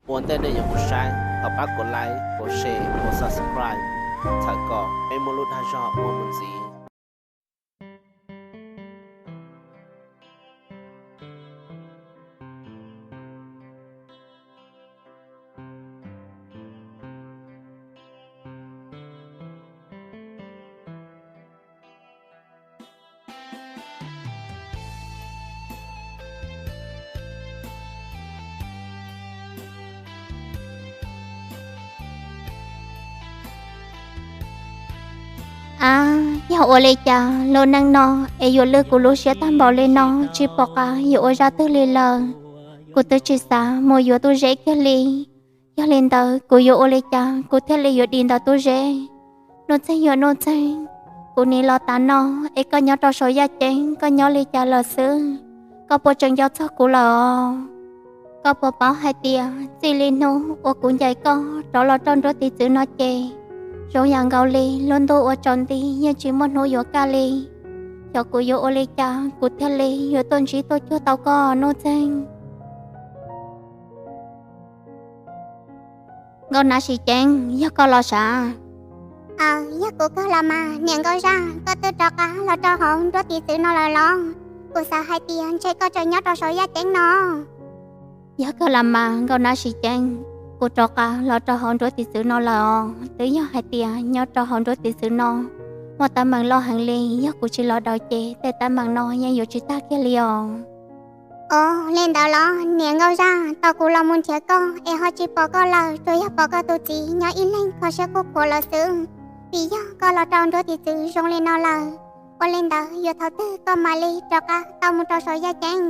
Ua ntej nej yuav mus saib, thov pab kuv like, kuv share, kuv subscribe, txhawm kom peb muaj lub dag zog ua mus ntxiv. Ab, yog ua li cas lub neej no es yuav lwj kuv lub siab tag npaum li no, tsis pom qab yuav ua zaj twg li lawm. Kuv twb tsis xav mus yuav Tub Zeb kiag li. Yog li ntawd kuv yuav ua li cas kuv thiaj li yuav dim ntawm Tub Zeb? Nuj Txeeg, yuav Nuj Txeeg, kuv nim los tas no es koj nyob rau saum yaj ceeb, koj nyob li cas lawm xwb? Koj puas tseem nco txog kuv lawm os? Koj puas paub hais tias txij li hnub uas kuv ncaim koj rov los rau nruab tiv txwv no ces zoo yam nkaus li lub ntuj ua tsaus nti, yeej tsis muaj hnub yuav kaj li. Xyov kuv yuav ua li cas kuv thiaj li yuav tuaj ntsib tuaj cuag tau koj, Nuj Txeeg. Nkauj Nab Sis Ceeb, yog koj los sav? Aws, yog kuv kawg los mas niam Nkauj Zaj, koj twb rov qab los rau hauv nruab tiv txwv no lawm los? Kuv xav hais tias ntshe koj tseem nyob rau saum yaj ceeb no. Yog kawg los mas Nkauj Nab Sis Ceeb, kuv rov qab los rau hauv nruab tiv txwv no lawm os. Twb yog hais tias nyob rau hauv nruab tiv txwv no muaj teeb meem loj heev li, yog kuv tsis los daws ces tej teeb meem no yeej yuav tsis tag kiag li os. Os, li ntawd los niam Nkauj Zaj, tau kuv los mus nrhiav koj es ho tsis pom koj lawm, tsuas yog pom koj tus txiv nyob ib leeg kho siab kuj khuav lawm xwb. Vim yog koj los rau nruab tiv txwv zoo li no lawm, ua li ntawd yuav thaum twg koj mam li rov qab tau mus rau saum yaj ceeb?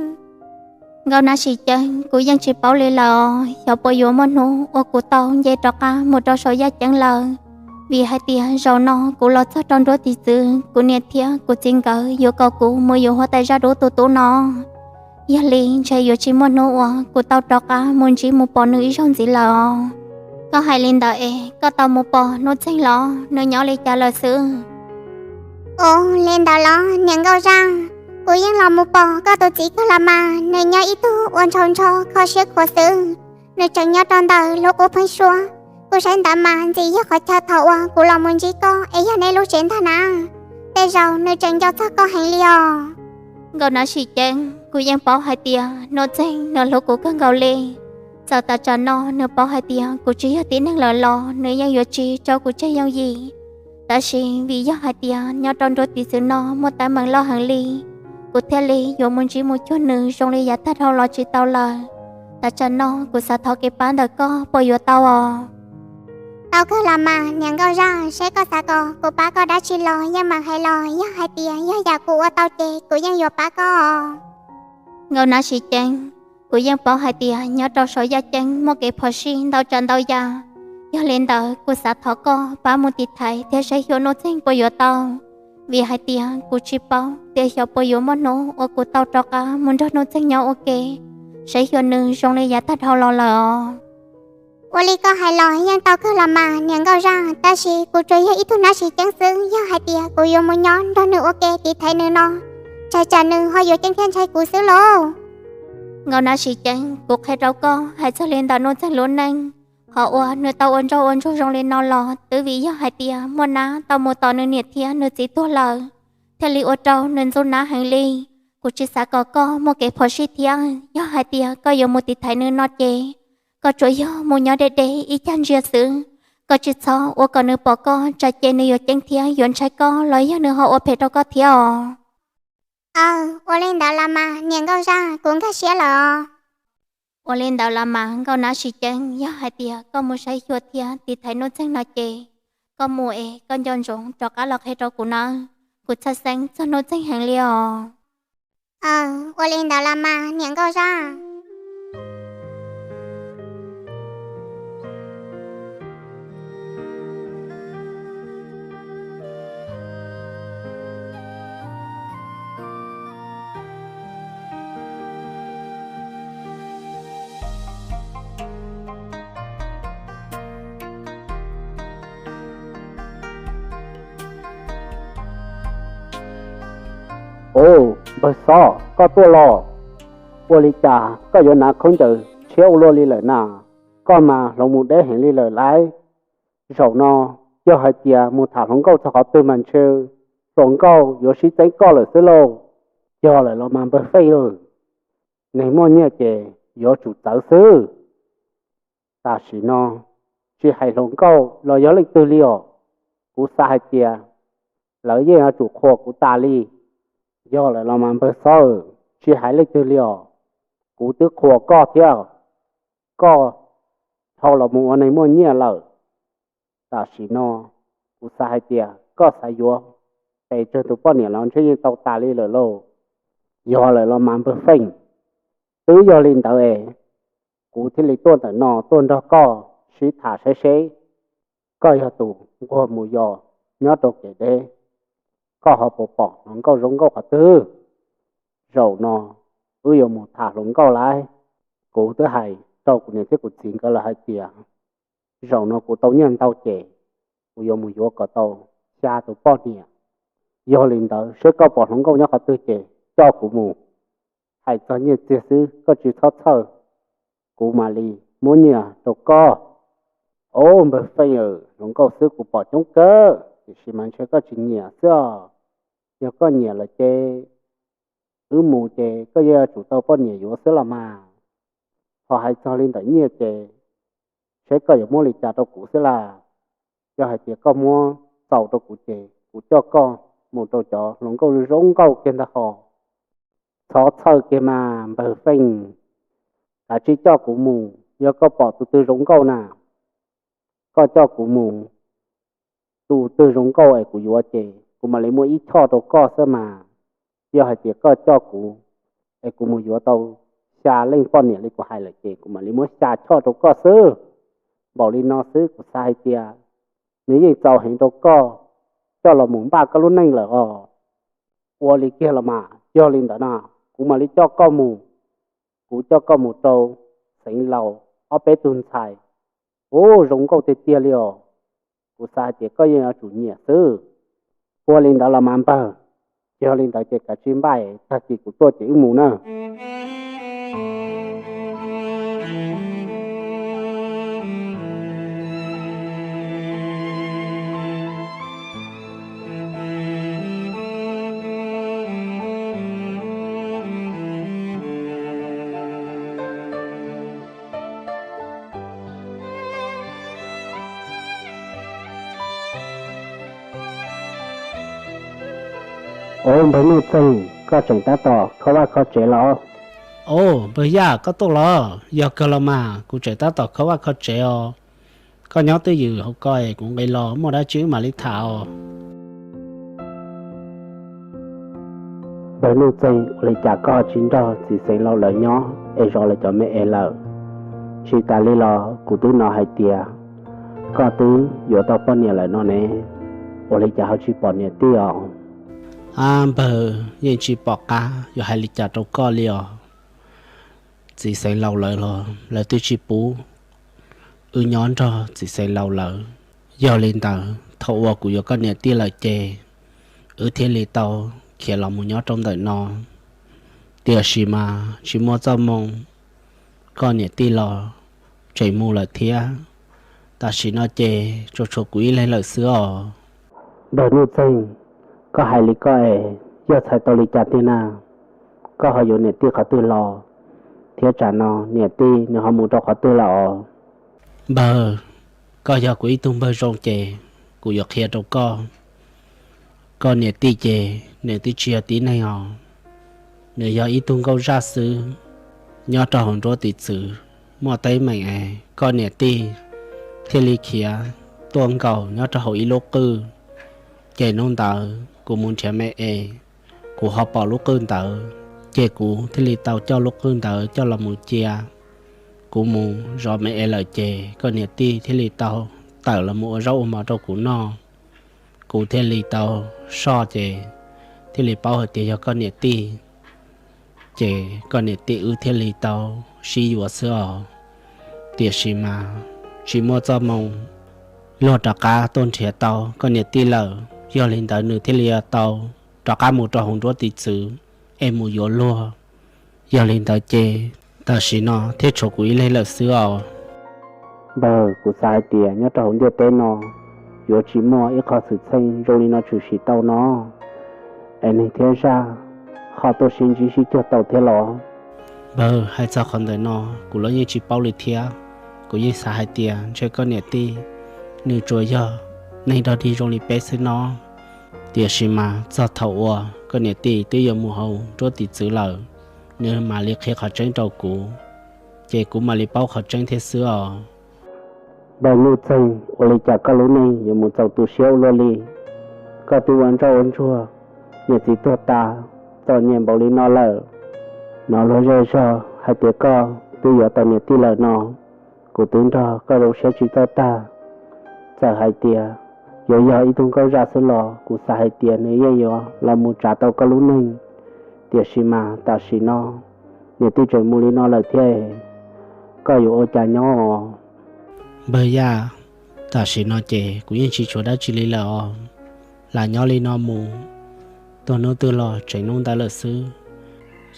Nkauj Nab Sis Ceeb, kuv yeej tsis paub li lawm os, xyov puas yuav muaj hnub uas kuv tau nce rov qab mus rau saum yaj ceeb lawm. Vim hais tias zaum no kuv los txog rau nruab tiv txwv, kuv niam thiab kuv txiv nkawd yuav kom kuv mus yuav huab tais zaj dub tus tub no. Yog li ntshe yuav tsis muaj hnub uas kuv tau rov qab mus ntsib mus pom nws ib zaug ntxiv lawm os. Koj hais li ntawd es koj tau mus pom Nuj Txeeg los? Nws nyob li cas lawm xwb? Os, li ntawd los niam Nkauj Zaj, kuv yeej los mus pom koj tus txiv kawg los mas, nws nyob ib tug ua ntshaus ntsho kho siab khuav xwb. Nws tseem nyob rau ntawm lub qub pheeb suab. Kuv saib ntawd mas ntxim yog qhov chaw thaum uas kuv los mus ntsib koj es yog neb lub tsev ntag na. Tej zaum nws tseem nco txog koj heev li os. Nkauj Nab Sis Ceeb, kuv yeej paub hais tias Nuj Txeeg nws hlub kuv kawg nkaus li. Txawm tam tsam no nws paub hais tias kuv tsis yog tib neeg lawm los nws yeej yuav tsis tso kuv tseg yooj yim. Tab sis vim yog hais tias nyob rau nruab tiv txwv no muaj teeb meem loj heev li, kuv thiaj li yuav mus ntsib mus cuag nws zoo li yav tag dhau los tsis tau lawm. Tam tsam no kuv xav thov kev pab ntawm koj puas yuav tau os? Tau kawg los mas niam Nkauj Zaj, seb koj xav kom kuv pab koj dab tsi los yeej meem hais los, yog hais tias yog yam kuv ua tau ces kuv yeej yuav pab koj os. Nkauj Nab Sis Ceeb, kuv yeej paub hais tias nyob rau saum yaj ceeb muaj kev phom sij ntau tsav ntau yam. Yog li ntawd kuv xav thov koj pab mus tiv thaiv thiab saib xyuas Nuj Txeeg puas yuav tau. Vim hais tias kuv tsis paub tias xyov puas yuav muaj hnub uas kuv tau rov qab mus nrog Nuj Txeeg nyob ua ke, saib xyuas nws zoo li yav tag dhau los lawm os. Ua li koj hais los yeej tau kawg los mas niam Nkauj Zaj, tab sis kuv tsuas yog ib tug Nab Sis Ceeb xwb, yog hais tias kuv yuav mus nyob nrog nws ua ke tiv thaiv nws no, tsam tsam nws ho yuav ceeb thiab ntshai kuv xwb lauj. Nkauj Nab Sis Ceeb, kuv qhia rau koj hais txog li ntawm Nuj Txeeg lub neej, qhov uas nws tau ua ntsoj ua ntsuag zoo li no los twb vim yog hais tias muaj nab tau mus tos nws niam thiab nws txiv tuag lawm, thiaj li ua rau nws ntxub nab heev li. Kuv tsis xav kom koj muaj kev phom sij thiab, yog hais tias koj yuav mus tiv thaiv nws no ces koj tsuas yog mus nyob deb deb ib cag ntsia xwb. Koj tsis txhob ua kom nws pom koj, tsam ces nws yuav ceeb thiab yuav ntshai koj los yog nws ho ua phem rau koj thiab os. Aws, ua li ntawd los mas niam Nkauj Zaj, kuv nkag siab lawm os. Ua li ntawd los mas Nkauj Nab Sis Ceeb, yog hais tias koj mus saib xyuas thiab tiv thaiv Nuj Txeeg no ces koj mus es koj nco ntsoov rov qab los qhia rau kuv nawb. Kuv txhawj xeeb txog Nuj Txeeg heev li os. Aws, ua li ntawd los mas niam Nkauj Zaj. Au, npawg Xob, koj tuaj los? Ua li cas koj yuav hnav khaub ncaws tshiab ua luaj li lawm na? Koj mas hloov mus deb heev li lawm lauj. Zaum no yog hais tias mus tham hluas nkauj txog qhov twg mas ntshe hluas nkauj yuav sib txeeb koj lawm xwb lauj. Yog lawm los mas npawg Feej, neeg muaj nyiaj ces yuav tsum txawv xwb. Tam sim no tsis hais hluas nkauj los yog leej twg li os, kuv xav hais tias lawv yeej yuav tsum qhuas kuv tas li. Yog lawm los mas npawg Xob, tsis hais leej twg li os, kuv twb qhuas koj thiab. Koj dhau los mus ua neeg muaj nyiaj lawm. Tam sim no kuv xav hais tias koj xav yuav pes tsawg tus poj niam los ntshe yeej tau tas li lawm lauj. Yog lawm los mas npawg Feej, twb yog li ntawd es kuv thiaj li tuaj ntawm no tuaj nrog koj sib tham saib seb koj yog tus nquag mus yos nyob rau kev deb, koj ho puas pom hluas nkauj zoo nkauj qhov twg. Zaum no wb yuav mus tham hluas nkauj lauj. Kuv twb hais rau kuv niam thiab kuv txiv nkawd lawm hais tias zaum no kuv tau nyiaj ntau ces kuv yuav mus yuav kom tau xya tus poj niam. Yog li ntawd seb koj pom hluas nkauj nyob qhov twg ces coj kuv mus. Hais txog nyiaj txiag xwb koj tsis txhob txhawj, kuv mam li muab nyiaj rau koj. Au npawg Feej, hluas nkauj xwb kuv pom coob kawg tiam sis mas ntshe koj tsis nyiam xwb os. Yog koj nyiam lawm ces wb mus ces koj yuav tsum tau poj niam yuav xwb los mas. Ho hais txog li ntawm nyiaj ces seb koj yuav muab li cas rau kuv xwb las. Yog hais tias koj muab txaus rau kuv ces kuv coj koj mus rau cov hluas nkauj zoo nkauj kiag ntag hos. Txhob txhawj kiag mas npawg Feej, kav tsij coj kuv mus. Yog koj pom tus twg zoo nkauj na, koj coj kuv mus. Tus twg zoo nkauj es kuv yuav ces kuv mam li muab ib choj rau koj xwb mas. Yog hais tias koj coj kuv es kuv mus yuav tau xya leej poj niam li kuv hais lawm ces kuv mam li muab xya choj rau koj xwb. Npaum li no xwb kuv xav hais tias nws yeej txaus heev rau koj coj los mus npaj koj lub neej lawm os. Ua li kiag los mas, yog li ntawd na, kuv mam li coj koj mus. Kuv coj koj mus rau Xeev Laus ob peb tug ntxhais, ub, zoo nkauj tiag tiag li os. Kuv xav hais tias koj yeej yuav tsum nyiam xwb. Ua li ntawd los mas npawg, yog li ntawd ces kav tsij npaj, tag kis kuv tuaj ces wb mus na. Au, npawg Nuj Txeeg, koj tseem tab tom kho vaj kho tsev los? Au, npawg Yaj, koj tuaj los? Yog kawg los mas, kuv tseem tab tom kho vaj kho tsev os. Koj nyob twj ywm hauv ko es kuv nqis los muaj dab tsi wb mam li tham os. Npawg Nuj Txeeg, ua li cas koj tsis nrog txiv Xeev Laus lawv nyob es zov lawv cov me es lawm? Tsis tas li los kuv twb hnov hais tias koj twb yuav tau poj niam lawm no ne, ua li cas ho tsis pom niam tij os? Ab npawg, yeej tsis pom qab yuav hais li cas rau koj li os. Txiv Xeev Laus lawv los lawv twb tsis pub wb nyob nrog txiv Xeev Laus lawv. Yog li ntawd thaum uas kuv yuav koj niam tij lawm ces wb thiaj li tau khiav los mus nyob rau ntawm no. Tiam sis mas tsis muaj txoj moo, koj niam tij los tseem mus lawm thiab. Tam sim no ces tsuas tshuav kuv ib leeg lawm xwb os. Npawg Nuj Txeeg, koj hais li koj es yog txhais tau li cas tiag na? Koj ho yuav niam tij qhov twg los, thiab tsam no niam tij nws ho mus rau qhov twg lawm os? Npawg, koj yog kuv ib tug npawg zoo ces kuv yuav qhia rau koj. Koj niam tij ces nws twb tsis yog tib neeg os. Nws yog ib tug nkauj zaj xwb, nyob rau hauv nruab tiv txwv muaj teeb meem es koj niam tij thiaj li khiav tuaj nkaum nyob rau hauv ib lub qwj. Ces hnub ntawd kuv mus nrhiav me es, kuv ho pom lub qwj ntawd, ces kuv thiaj li tau coj lub qwj ntawd coj los mus cia. Kuv mus zov me es lawm ces koj niam tij thiaj li tau tawm los mus ua zaub ua mov rau kuv noj. Kuv thiaj li tau soj ces thiaj li paub hais tias yog koj niam tij. Ces koj niam tij wb thiaj li tau sib yuav xwb os. Tiam sis mas tsis muaj txoj moo luag rov qab tuaj nrhiav tau koj niam tij lawm, yog li ntawd nws thiaj li tau rov qab mus rau hauv nruab tiv txwv es mus yuav luag. Yog li ntawd ces tam sim no thiaj tshuav kuv ib leeg lawm xwb os. Npawg, kuv xav hais tias nyob rau hauv ntiaj teb no yuav tsis muaj ib qho xwm txheej zoo li no tshwm sim tau no, es neeg thiab zaj ho tuaj sib ntsib sib cuag tau thiab los? Npawg, hais txog qhov ntawm no kuv los yeej tsis paub li thiab. Kuv yeej xav hais tias ntshe koj niam tij nws tsuas yog neeg dog dig zoo li peb xwb no. Tiam sis mas txog thaum uas koj niam tij twb yuav mus hauv nruab tiv txwv lawm, nws mam li qhia qhov tseeb rau kuv, ces kuv mam li paub qhov tseeb thiab xwb os. Npawg Nuj Txeeg, ua li cas koj lub neej yuav mus txaus tu siab ua luaj li? Koj twb ua ntsoj ua ntsuag, niam txiv tuag tas, txom nyem npaum li no lawm. Hnov luag zej zog hais tias koj twb yuav tau niam tij lawm no, kuv twb nrog koj zoo siab tsis txawj tag. Txawm hais tias yuav yog ib tug nkauj zaj xwb los kuv xav hais tias nws yeej yuav los mus tsav tau koj lub neej. Tiam sis mas tam sim no niam tij tseem mus li no lawm thiab, koj yuav ua cas nyob os? Npawg Yaj, tam sim no ces kuv yeej tsis tshuav dab tsi li lawm os. Lam nyob li no mus, tuag hnub twg los tseem hnub ntawd lawm xwb.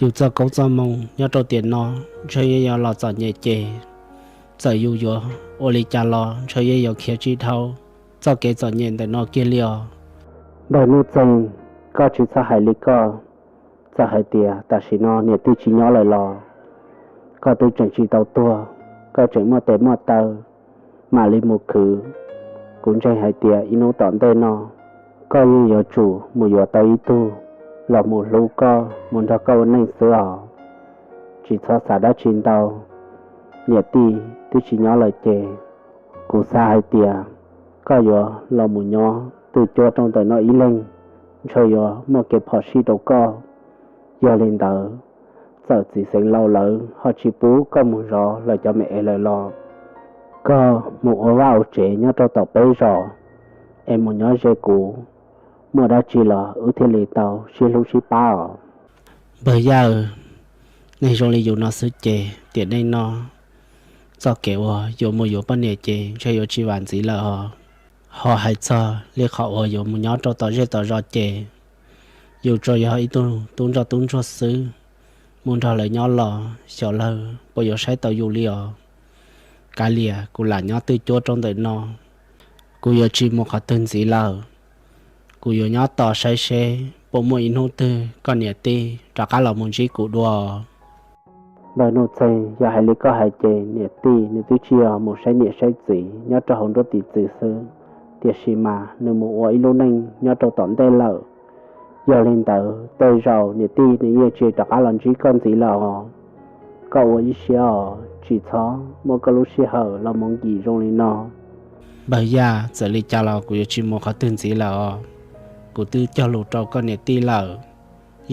Yus txoj koob txoj moo nyob rau tiam no ntshe yeej yuav los txom nyem ces, txawm yus yuav ua li cas los ntshe yeej yuav khiav tsis dhau txoj kev txom nyem ntawm no kiag li os. Npawg Nuj Txeeg, koj tsis txhob hais li koj. Txawm hais tias tam sim no niam tij tsis nyob lawm los koj twb tseem tsis tau tuag, koj tseem muaj tes muaj taw mam li mus khwv. Kuv ntseeg hais tias ib hnub tom ntej no koj yeej yuav tsum mus yuav tau ib tug los mus hlub koj, mus nrog koj ua neej xwb os. Tsis txhob xav dab tsi ntau. Niam tij twb tsis nyob lawm ces kuv xav hais tias koj yuav los mus nyob twj cuab rau ntawm no ib leeg, ntshe yuav muaj kev phom sij rau koj. Yog li ntawd, txawm txiv xeev laus lawv ho tsis pub koj mus zov lawv cov me es lawm los, koj mus ua vaj ua tsev nyob rau tom peb zos es mus nyob ze kuv, muaj dab tsi los wb thiaj li tau sib hlub sib pab os. Npawg Yaj, neeg zoo li yus no xwb ces tiam neej no txoj kev uas yuav mus yuav poj niam ces ntshe yuav tsis vam ntxiv lawm os. Ho hais txog li qhov uas yuav mus nyob rau tom zej tom zos ces yus tsuas yog ib tug tub ntsoj tub ntsuag xwb, mus nrog lawv nyob los xyov lawv puas yuav saib tau yus li os. Kav liam, kuv lam nyob twj cuab rau ntawm no, kuv yuav tsis mus qhov twg ntxiv lawm. Kuv yuav nyob tos saib seb puas muaj ib hnub twg koj niam tij rov qab los mus ntsib kuv dua. Npawg Nuj Txeeg, yog hais li koj hais ces niam tij nws twb tsis yog mus saib niam saib txiv nyob rau hauv nruab tiv txwv xwb, tiam sis mas nws mus ua ib lub neej nyob rau tom ntej lawm. Yog li ntawd tej zaum niam tij nws yeej tsis rov qab los ntsib koj ntxiv lawm os. Koj ua ib siab os, tsis txhob muab koj lub sij hawm los mus nkim zoo li no. Npawg Yaj, txawm li cas los kuv yuav tsis mus qhov twg ntxiv lawm os. Kuv twb cog lus rau koj niam tij lawm.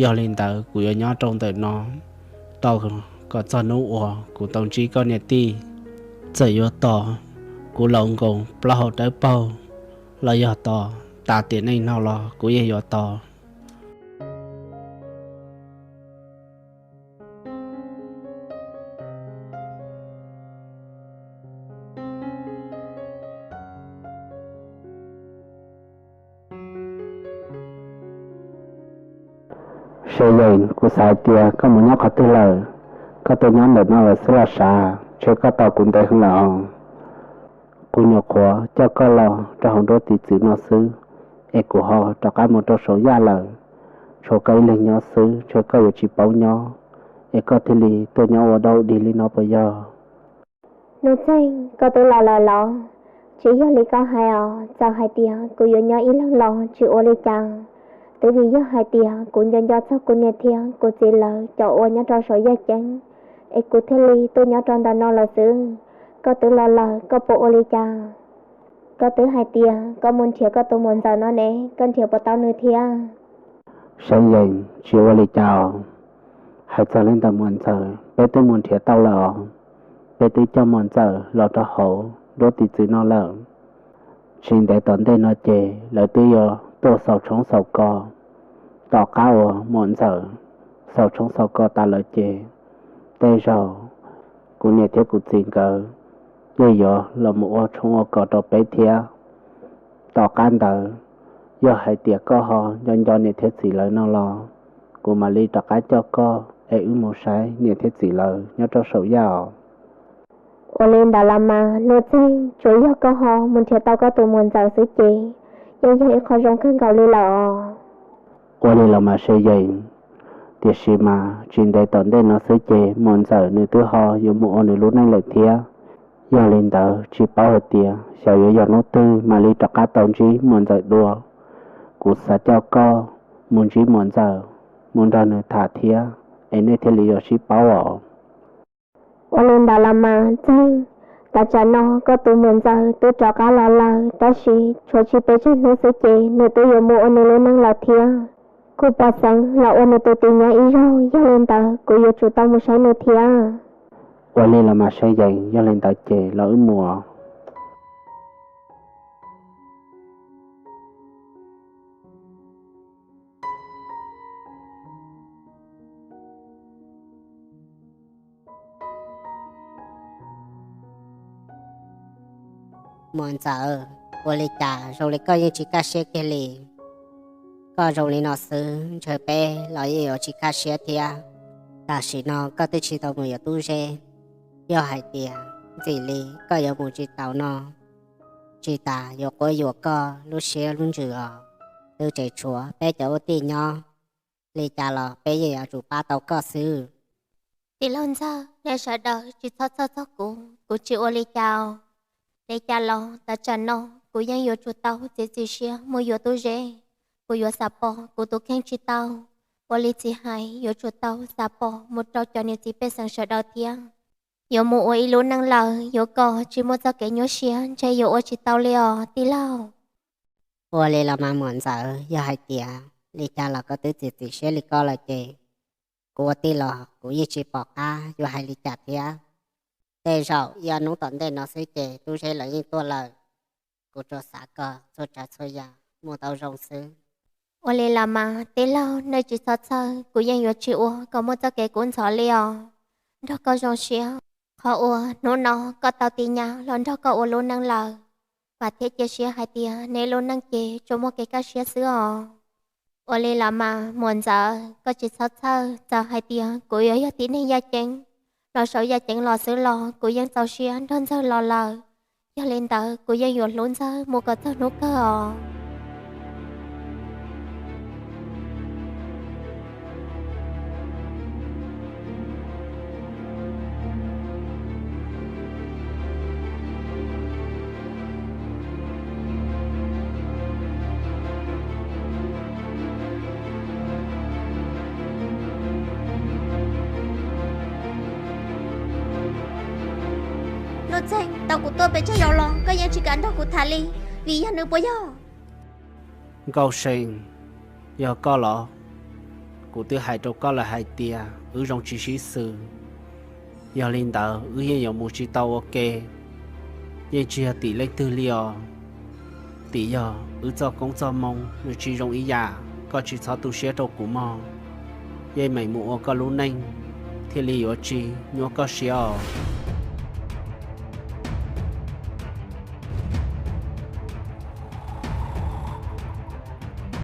Yog li ntawd kuv yuav nyob rau ntawm no tos kom txog hnub uas kuv tau ntsib koj niam tij. Txawm yuav tos kuv laus nkoos plaub hau dawb paug los yog tos tas tiam neej no los kuv yeej yuav tos. Sev Yees, kuv xav hais tias koj mus nyob qhov twg lawm, koj tuaj nyob ntawm no lawm xwb los sav, ntshe koj tos kuv ntev heev lawm os. Kuv nyuam qhuav coj koj los rau hauv nruab tiv txwv no xwb, es kuv ho rov qab mus rau saum yaj lawm. Tshuav koj ib leeg nyob xwb, ntshe koj yuav tsis paub nyob, es koj thiaj li tuaj nyob ua dog dig li no puas yog? Nuj Txeeg, koj twb los lawm los? Tsis yog li koj hais os, txawm hais tias kuv yuav nyob ib leeg los tsis ua li cas, twb vim yog hais tias kuv nco nco txog kuv niam thiab kuv txiv lawv cov uas nyob rau saum yaj ceeb, es kuv thiaj li tuaj nyob rau ntawm no lawm xwb. Koj twb los lawm koj puas ua li cas? Koj twb hais tias koj mus nrhiav koj tus muam ntxawm no ne, koj nrhiav puas tau nws thiab? Sev Yees, tsis ua li cas os. Hais txog li ntawm muam ntxawm, peb twb mus nrhiav tau lawm os. Peb twb coj muam ntxawm los rau hauv nruab tiv txwv no lawm. Tsis ntev tom ntej no ces lawv twb yuav tuaj xaus tshoob xaus kos. Tom qab uas muam ntxawm xaus tshoob xaus kos tas lawm ces tej zaum kuv niam thiab kuv txiv nkawd yeej yuav los mus ua tshoob ua kos rau peb thiab. Tom qab ntawd, yog hais tias koj ho nco nco niam thiab txiv lawv no los, kuv mam li rov qab coj koj es wb mus saib niam thiab txiv lawv nyob rau saum yaj os. Ua li ntawd los mas Nuj Txeeg, tsuas yog koj ho mus nrhiav tau koj tus muam ntxawm xwb ces yeej yog ib qho zoo kawg nkaus li lawm os. Ua li los mas Seb Yees, tiam sis mas tsis ntev tom ntej no xwb ces muam ntxawm nws twb ho yuav mus ua nws lub neej lawm thiab. Yog li ntawd tsis paub hais tias xyov yuav yog hnub twg mam li rov qab tau ntsib muam ntxawm dua. Kuv xav coj koj mus ntsib muam ntxawm, mus nrog nws tham thiab, es nej thiaj li yuav sib paub os. Ua li ntawd los mas Txeeg, tam tsam no koj tus muam ntxawm twb rov qab los lawm, tab sis tshuav tsis pes tsawg hnub xwb ces nws twb yuav mus ua nws lub neej lawm thiab. Kuv pom xeev los ua nws tus tis nyob ib zaug, yog li ntawd kuv yuav tsum tau mus saib nws thiab. Ua li los mas Seb Yees, yog li ntawd ces los wb mus. Muam ntxawm, ua li cas zoo li koj yeej tsis kaj siab kiag li? Koj zoo li no xwb ntshe peb los yeej yuav tsis kaj siab thiab. Tam sim no koj twb tsis tau mus yuav tub zeb, yog hais tias ntxim li koj yuav mus tsis tau no, tsis tas yuav quab yuam koj lub siab lub ntsws os. Twb tseem tshuav peb cov ua tij nyob, li cas los peb yeej yuav tsum pab tau koj xwb. Tij laug ntxawg, nej sawv daws tsis txhob txhawj txog kuv, kuv tsis ua li cas. Li cas los tam tsam no kuv yeej yuav tsum tau txiav txim siab mus yuav tub zeb. Kuv yuav xav pom kuv tus kheej tsis tau, ua li txiv hais yuav tsum tau xav pom mus rau cov niam txiv pej xeem sawv daws thiab. Yuav mus ua ib lub neej lawm, yuav kom tsis muaj txoj kev nyuaj siab ntshe yuav ua tsis tau li os tij laug. Ua li los mas muam ntxawm, yog hais tias li cas los koj twb txiav txim siab li koj lawm ces kuv ua tij los kuv yeej tsis pom qab yuav hais li cas thiab. Tej zaum ib ob hnub tom ntej no xwb ces tub zeb los yeej tuaj lawm. Kuv tsuas xav kom txhua tsav txhua yam muaj tau zoo xwb. Ua li los mas tij laug, nej tsis txhob txhawj, kuv yeej yuav tsis ua kom muaj txoj kev kub ntxhov li os. Nrog koj zoo siab, qhov uas hnub no koj tau tiv nyas los nrog koj ua lub neej lawm, vam thiab cia siab hais tias neb lub neej ces tsuas muaj kev kaj siab xwb os. Ua li los mas muam ntxawm, koj tsis txhob txhawj, txawm hais tias kuv yuav yog tib neeg yaj ceeb los saum yaj ceeb los xwb los kuv yeej txaus siab nrog ntxawg los lawm. Yog li ntawd kuv yeej yuav hlub ntxawg mus kom txog hnub kawg os. Nuj Txeeg, tau kuv tuaj pes tsawg zaus los koj yeej tsis kam nrog kuv tham li, vim yog nws puas yog? Nkauj See, yog koj los? Kuv twb hais rau koj lawm hais tias wb zoo tsis sib xws, yog li ntawd wb yeej yuav mus tsis tau ua ke. Yeej tsis yog tim leej twg li os. Tim yog wb txoj koob txoj moo nws tsis zoo ib yam, koj tsis txhob tu siab rau kuv mog. Yeej meem mus ua koj lub neej thiaj li yuav tsis nyuaj koj siab os.